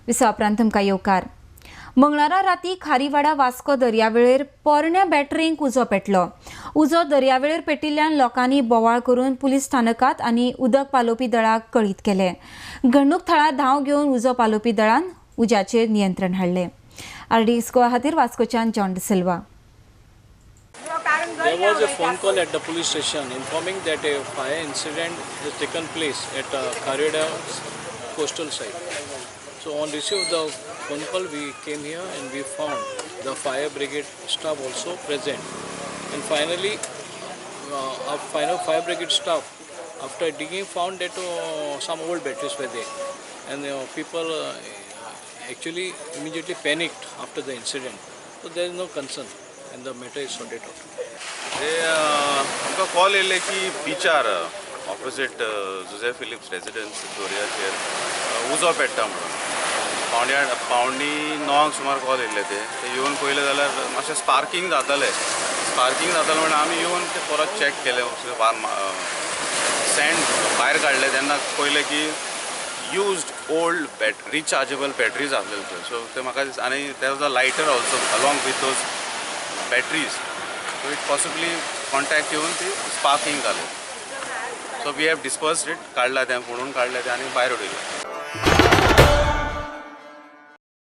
विसवा उपरांत तुमकां येवकार. मंगळारा राती खारीवाडा वास्को दर्यावेळेर पोरण्या बॅटरींक उजो पेटलो. उजो दर्यावेळेर पेटिल्ल्यान लोकांनी बोवाळ करून पुलीस स्थानकात आनी उदक पालोवपी दळाक कळीत केलें. घडणूक थळार धांव घेवन उजो पालोवपी दळान उज्याचेर नियंत्रण हाडलें. आरडीएक्स गोवा खातीर वास्कोच्यान John D'Silva. There was a phone call at the police station informing that a fire incident has taken place at Khariyada coastal site. So on receipt of the phone call, we came here and we found the fire brigade staff also present. And finally, our final fire brigade staff, after digging, found that some old batteries were there. And people actually immediately panicked after the incident. So there is no concern and the matter is sorted out. ते आमकां call येयल्ले की बिचार opposite Jose Philips residence दोरयाचेर उजो पेट्टा म्हणून. 8:45 सुमार call येयल्ले. ते ते येवन पळयलें जाल्यार मातशें स्पार्कींग जातालें. स्पार्कींग जातालें म्हणून आमी येवन ते परत चॅक केलें, सँड भायर काडलें तेन्ना पळयलें की used old rechargeable batteries आसलेले थंय. सो ते म्हाका आनी there was a lighter also along with those batteries, so it possibly contact येवन ती स्पार्किंग जालें. So we have dispersed it, काडला तें, फोडून काडलें तें आनी भायर उडयलें.